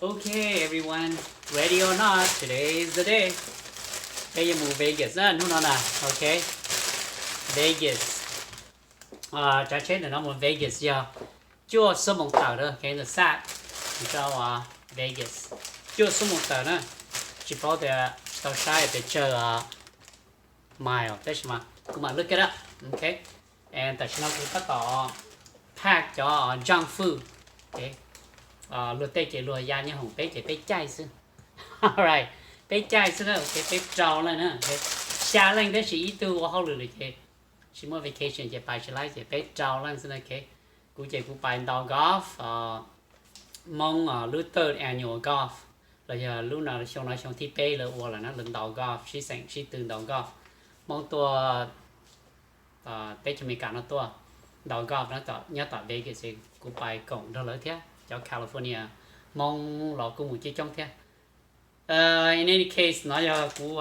Okay, everyone, ready or not, today is the day. Peb yuav mus Vegas na hnub no na. Okay, Vegas. Tsav tsheb ntawm no mus Vegas yog cuaj xuab moos tawm na. Okay, the sat rau Vegas cuaj xuab moos tawm na. Tsis paub tias, tsis tau saib pes tsawg mile, tab sis mas kuv mam look it up. Okay, and tam sim no kuv tab tom pack cov junk food. Okay, luag tej ces luag ya nyob hoom, peb ces peb caij xwb. Alright, peb caij xwb na. Okay, peb rau leej na. Xya leej tab sis ib tug ua hauj lwm lawm ces tsis muaj vacation ces pais tsis laib ces peb rau leej xwb na. Okay, kuv ces kuv pais ntaus golf, Hmoob lub third annual golf, los yog lub no xyoo no xyoo thib peb lawv ua lawm na, lawv ntaus golf sib xeem sib tw ntaus golf. Hmoob tuaj teb chaws Amelikas no tuaj ntaus golf nyob tom Vegas, kuv pais koom nrog lawv thiab. Cov California Hmoob los kuj mus coob coob thiab. In any case, no yog kuv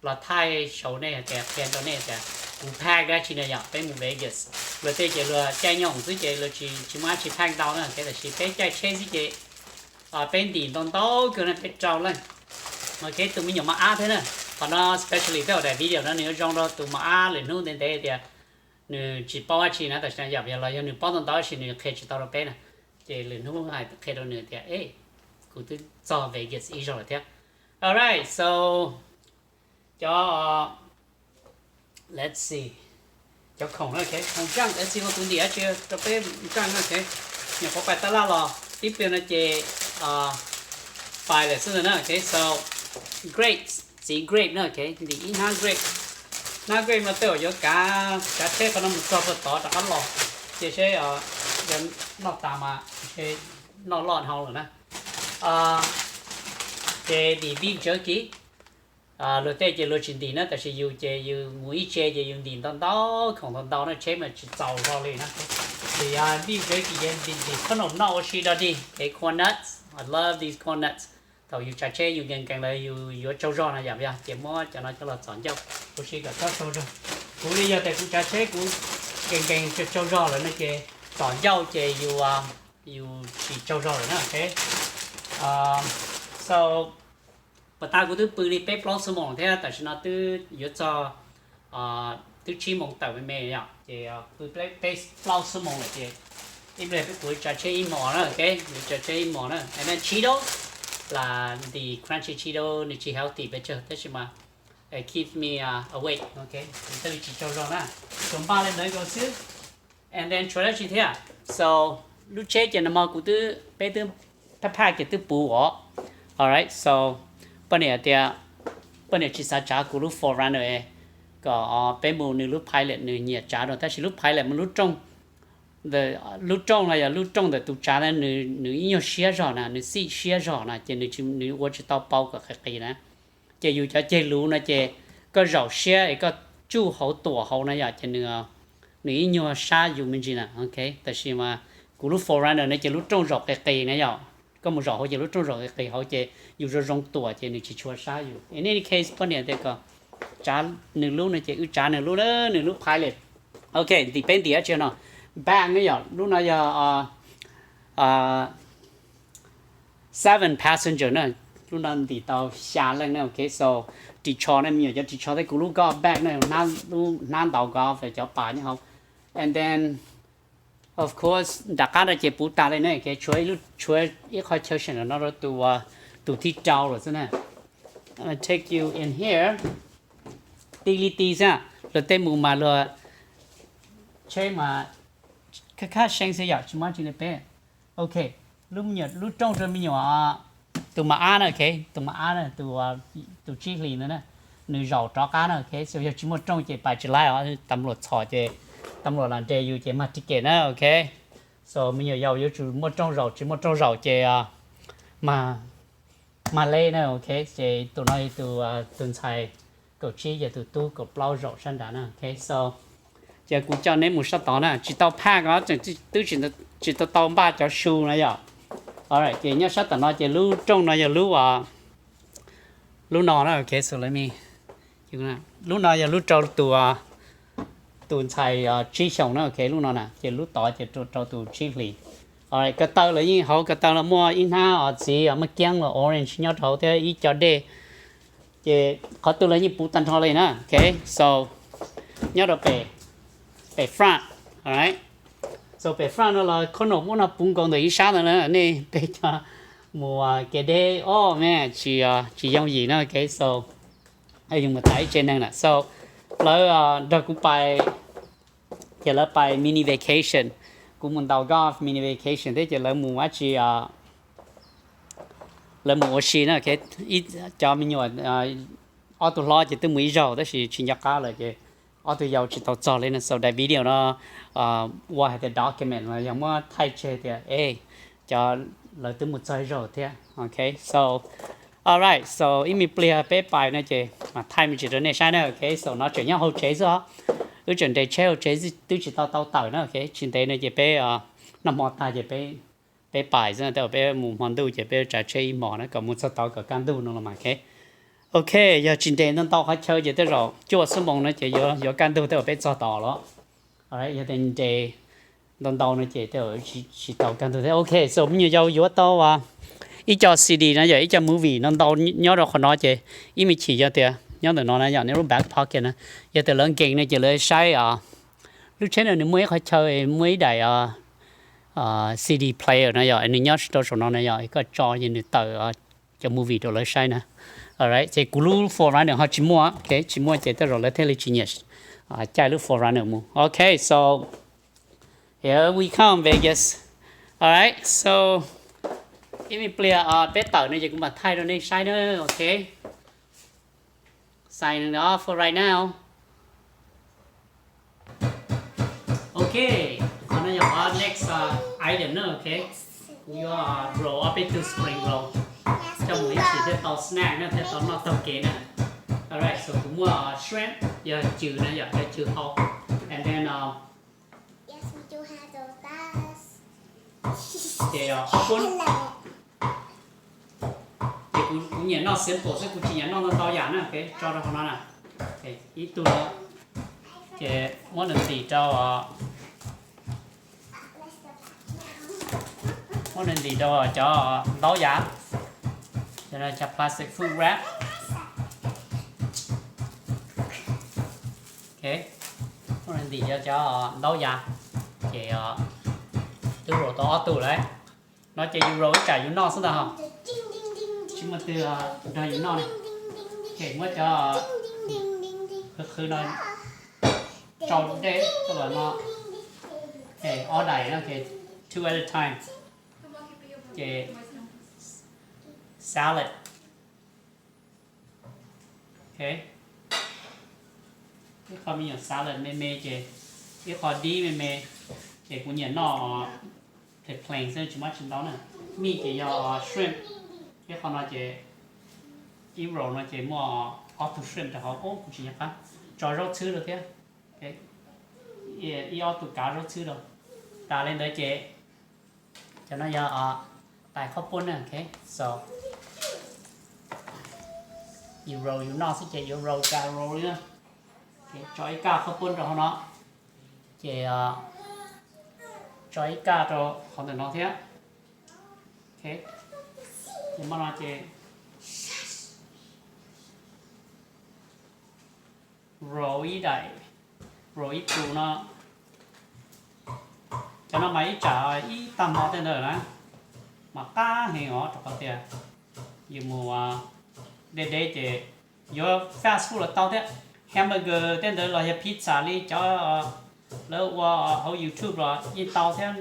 los thaij show nej hais tias, qhia rau nej tias kuv pack dab tsi no yom. Peb mus Vegas, luag tej ces luag caij nyob hoom xwb ces luag tsis, tsis muaj dab tsi pack ntau na. Okay, tab sis peb caij tsheb xwb ces peb ntim ntau ntau kawg na, peb rau leej. Okay, tus me nyuam mos ab thiab na. Qhov no specially peb ua daim video no nws yuav zoo rau tus mos ab lwm hnub ntev ntev tias nws tsis paub dab tsi na, tam sim no yom, los yog nws paub ntau ntau tab sis nws qhia tsis tau rau peb na, ces lwm hnub hais qhia rau nws tias, e, kuv twb txog Vegas ib zaug lawm thiab. Alright, so cov, let's see, cov khoom na. Okay, khoom junk, let's see, ua kuv ntim dab tsi rau peb junk na. Okay, nyuam qhuav pais tab laj los tib pliag no ces pais lawm xwb ntag na. Okay, so grapes, txiv grape na. Okay, ntim ib hnab grape. Hnab grape no tej zaum yuav kav tsav tsheb qhov no mus txog puag tod rov qab los, cia seb, yog noj tas mas noj loj dhau lawm na. Ces ntim beef jerky, luag tej ces luag tsis ntim na, tab sis yus ces yus mus ib tse ces yus ntim ntau ntau khoom ntau ntau na, tsheb mas tsis txaus hlo li na. Ces beef jerky ces ntim khob noom noj ua si dog dig. Okay, corn nuts, I love these corn nuts. Thaum yus tsav tsheb yus nkees nkees lawm yus yuav tsaug zog na yom, ces muab cov no coj los txhos ncauj ua si kom txhob tsaug zog. Kuv li yog tias kuv tsav tsheb kuv nkees nkees tsaug zog lawm no ces txhos ncauj ces yus, yus tsis tsaug zog lawm na. Okay, so puas tas kuv twb pw li peb plaub xuab moos thiab, tam sim no twb yuav txog, twb tsib moos tawm me me yom, ces pw peb plaub xuab moos lawm ces ib pliag peb kuv tsav tsheb ib hmos na. Okay, tsav tsheb ib hmos na, and then Cheeto, lam ntim crunchy Cheeto, nws tsis healthy pes tsawg tab sis mas keep me awake. Okay, kuv thiaj li tsis tsaug zog na, tsuas npaj li ntawd nkaus xwb. And then tshuav dab tsi thiab? So lub tsheb ces nag hmo kuv twb, peb twb pack pack ces twb puv os. Alright, so poj niam tias, poj niam tsis xav tsav kuv lub four runner kom peb mus, nws lub pilot nws nyiam tsav no, tab sis lub pilot mas lub rooj, lub rooj no yog lub rooj ntawm tus tsav ntawd nws ib nyuag siab zog na, nws xij siab zog na ces nws ua tsis tau pauv kom qis qis na. Ces yus cov ceg luv no ces koj zaum siab es koj tsuj hauv tuam hauv na yom, ces nws, nws ib nyuag sab yus me ntsis na. Okay, tab sis mas kuv lub four runner no ces lub rooj zaum qis qis na yom, koj mus zaum hauv ces lub rooj zaum qis qis hauv ces yus zoo zoo tuam ces nws tsis tshua sab yus. In any case poj niam tias kom tsav nws lub no ces wb tsav nws lub, nws lub pilot. Okay, ntim peb ntim dab tsi no? Bag ne yom, lub no yog seven passenger na, lub no ntim tau xya leej na. Okay, so ris tsho na, me nyuam cov ris tsho thiab kuv lub golf bag na, lub hnab ntaus golf cov pas nyob hauv. And then of course nram qab no ces puv tas li na, okay, tshuav ib qho chaw seem no rau tus, tus thib rau lawm xwb na. Take you in here. Ti li ti xwb, luag tej mus mas luag tsheb mas khab khab seeb xwb yom, tsis muaj tsi li peb. Okay, lub me nyuam, lub rooj rau me nyuam, tus mos ab na. Okay, tus mos ab na, tus tsib hlis ntawd na, nws zaum rov qab na. Okay, so yog tsis muaj rooj ces pais tsis laib os, tam luam txhom ces tam luam lam nres yus ces mag ticket na. Okay, so me nyuam yaus yuav tsum muaj rooj zaum, tsis muaj rooj zaum ces mag, mag leb na. Okay, ces tus no tus, tus ntxhais kaum tsib ces tus tub kaum plaub zaum sab nrad na. Okay, so ces kuv coj neb mus sab tod na, tsis tau pack os, tseem twb tsis tau tau npaj cov shoe na yom. Alright, ces nyob sab tom no ces lub rooj no yog lub, lub no na. Okay, so let me, lub no yog lub rau tus, tus ntxhais tsib xyoos na. Okay, lub no na ces lub tod ces rau tus tsib hlis. Ko taw lawv yeej hauv ko taw los muaj ib hnab os txiv os muaj kiab los orange nyob rau hauv thiab ib co dej. Ces qhov twg lawv yeej puv tag nrho li na, ok. So nyob rau pem, pem front, alright. So pem front no los kho no muab no puv nkaus ntawm ib sab ntawd na, nej peb cov mus kev deb os me, tsis, tsis yooj yim na, ok. So yus mus tas ib tsev neeg na, so lawv nrog kuv pais, ces lawv pais mini vacation, kuv mus ntaus golf mini vacation thiab ces lawv mus dab tsi, lawv mus ua si na, ok. Cov me nyuam, ob tug hlob ces twb mus ib zaug tab sis tsis nco qab lawm ces ob tug yau tsis tau txog li no, so daim video no ua hais tias document los yog muab thaij tseg tias e, cov, lawv twb mus txog ib zaug thiab, ok. So alright, so ib me pliag peb pais no ces mam thaij me ntsis rau nej saib na, ok. So no tseem nyob hauv tsev xwb os, wb tseem nres tsheb hauv tsev twb tsis tau tau tawm na, ok. Tsis ntev no ces peb noj hmo tag ces peb, peb pais xwb, tej zaum peb mus hmo ntuj ces peb tsav tsheb ib hmos na kom mus txog tod kom kaj ntug no los mas, ok. Ok, yog tsis nres ntau ntau qhov chaw ces tej zaum cuaj xuab moos no ces yuav kaj ntug tej zaum peb txog tod los. Yog tias nres ntau ntau no ces tej zaum tsis tau kaj ntug thiab. Ok, so me nyuam yaus yuav tau ib co C D no yog ib co movie no ntau nyob rau qhov no ces ib me chim yog tias nyob ntawm no na yog nws lub back pocket na, yog tias lawv nkees no ces lawv saib lub tsheb no nws muaj ib qhov chaw muaj ib daim C D player no yog nws nyob rau saum no na yog koj tso ces nws tawm cov movie rau lawv saib na. Alright, ces kuv lub Forerunner ho tsis muaj, ok, tsis muaj ces tej zaum lawv thiaj li tsis nyiam caij lub Forerunner mus. Ok, so here we come Vegas. Alright, so ib me pliag peb tawm no ces kuv mam thaij rau nej saib na, ok. Sign off for right now. Ok, qhov no yog qhov next item na, ok. Kuv yuav roll ob peb tug spring roll coj mus ib chim thiaj tau snack na, thiaj tau noj taug kev na. Alright, so kuv muaj shrimp, yog cws na, yog cov cws hau, and then ces qhov pub, ces kuv nyiam noj simple xwb, kuv tsis nyiam noj ntau ntau yam na, ok, tso rau qhov no na. Ib tug no ces muab nws ntim rau, muab nws ntim rau cov ntaub yav, cov plastic food wrap. Ok, muab nws ntim rau cov ntaub yav, ces twb roll tau ob tug lawm. No ces yus roll ib tsam yus noj xwb ntag hos, tsis muaj twg nrog yus noj li. Ces muab cov qhwv qhwv no tsau dej rau los no, ces ob daim no ces two at a time, ces salad. Ok, ib qho me nyuam salad me me ces ib qho dib me me, ces kuv nyiam noj plain plain xwb tsis muaj tsis ntau na. Mij ces yog shrimp, ib qho no ces ib roll no ces muaj ob tug shrimp rau hauv, kuv tsis nco qab, tso zaub txhwb rau thiab, ib ob tug kav zaub txhwb rau. Tas li ntawd ces cov no yog tais qhaub poob na, ok. So yus roll yus noj xwb ces yuav roll cas roll li na. Tso ib kaj qhaub poob rau hauv no, ces tso ib kaj rau qhov ntawm no thiab. Ok, ces muaj no ces roll ib daim, roll ib tug no. Cov no mas ib tsam ib tag hmo tej ntawd na, mas qab heev os rau qhov tias yus mus deb deb ces yuav fast food los tau thiab. Hamburger tej ntawd los yog pizza li cov lawv ua hauv YouTube los yeej tau thiab,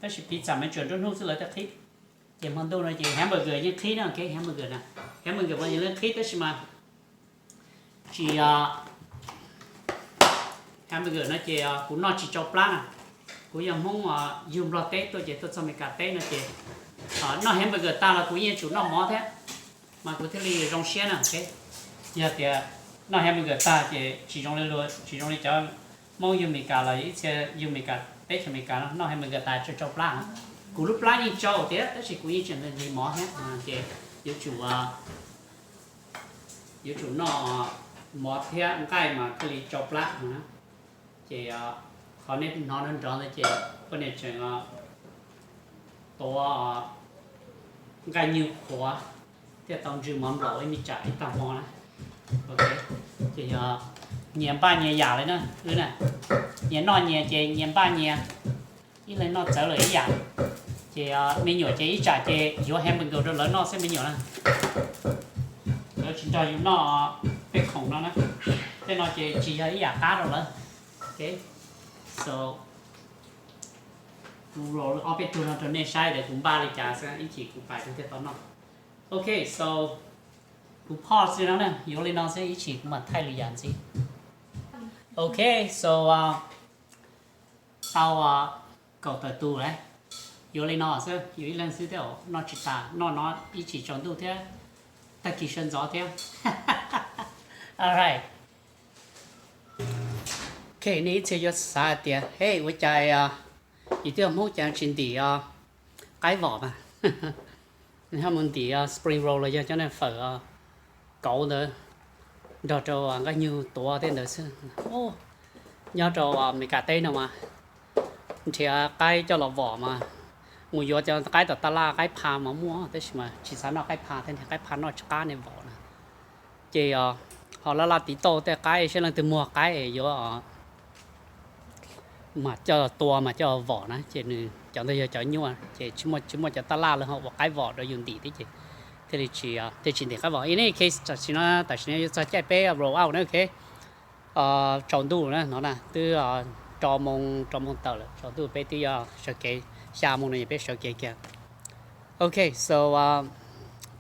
tab sis pizza mas tsuas nruab hnub xwb lawv thiaj qhib. Ces hmo ntuj no ces hamburger yeej qhib na, ok, hamburger na, hamburger mas yeej qhib tab sis mas tsis, hamburger no ces kuv noj tsis tsau plab na. Kuv yog Hmoob yug Nplog teb tuaj ces tuaj txog Amelikas teb no ces noj hamburger tag los kuv yeej yuav tsum noj mov thiab, mas kuv thiaj li zoo siab na, ok. Yog tias noj hamburger tag ces tsis zoo li luag, tsis zoo li cov Hmoob yug Amelikas los ib txhia yug Amelikas, teb chaws Amelikas no noj hamburger tag tsau tsau plab. Kuv lub plab yeej tsau tiag tab sis kuv yeej tseem nqhis mov thiab, ces yuav tsum, yuav tsum noj mov thiab nqaij mas thiaj li tsau plab no na. Ces qhov nej hnov nrov nrov ntawd ces poj niam tseem, tuav nqaij nyuj qhuav thiaj tau ntsw mov nplaum ib me tsam ib tag hmo na. Ok, ces yog nyias npaj nyias yam li na wb na. Nyias noj nyias ces nyias npaj nyias, ib leeg noj txawv lawm ib yam. Ces me nyuam ces ib tsam ces yuav hamburger rau lawv noj xwb me nyuam na. Lawv tsis nrog yus noj peb khoom no na. Tej no ces tsis yog ib yam qab rau lawv. Ok, so kuv ob peb tug no rau nej saib tias kuv npaj li cas xwb, ib chim kuv pais kuv thiaj tau noj. Ok, so kuv pause li no na, yuav li no xwb, ib chim kuv mam thaij li yam ntxiv. Ok, so tau kaum tawm tus lawm, yuav li no xwb, yuav ib leeg xwb thiab, noj tsis tas, noj no ib chim tsaus ntuj thiab, tag kis sawv ntxov thiab. Alright. Ok, nej ib txhia yuav xav hais tias, hey, ua cas yus twb yog Hmoob cas tsis ntim qaib vom mas, nws ho mus ntim spring roll los yog cov niag fawm kauv ntawd nrog rau nqaij nyuj tuav tej ntawd xwb. Nyob rau Amelikas teb no mas nrhiav qaib coj los vom mas mus yuav cov qaib tom taj laj, qaib pha mas muaj, tab sis mas tsis xav noj qaib pha thiab, nrhiav qaib pha noj tsis qab niag vom na. Ces ho laj laj tiv tauj tej qaib, saib leej twg muag qaib es yuav mam coj tua mam coj vom na, ces nws cov ntawd yog cov nyuaj, ces tsis muaj cov taj laj lawv ho ua qaib vom rau yus ntim thiab ces thiaj li tsis, thiaj tsis ntim qaib vom. In any case, tam sim no, tam sim no yuav txog caij peb roll out na, ok. Tsaus ntuj na no na, twb rau moo, rau moo tawm lawm, tsaus ntuj peb twb yuav sawv kev, xya moo no peb sawv kev kiag. Ok, so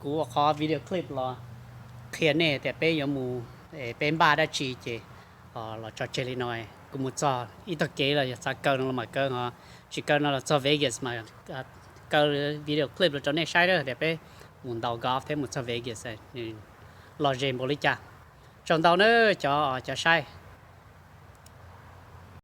kuv ua qhov video clip los qhia nej tias peb yuav mus, peb npaj dab tsi ces los tso tseg li no. Kuv mus txog ib tog kev los yog xav kaw no los mam kaw, ho tsis kaw no los txog Vegas mas kaw video clip los rau nej saib tias peb mus ntaus golf thiab mus txog Vegas nws lom zem npaum li cas. Tsaug ntau na cov, cov saib.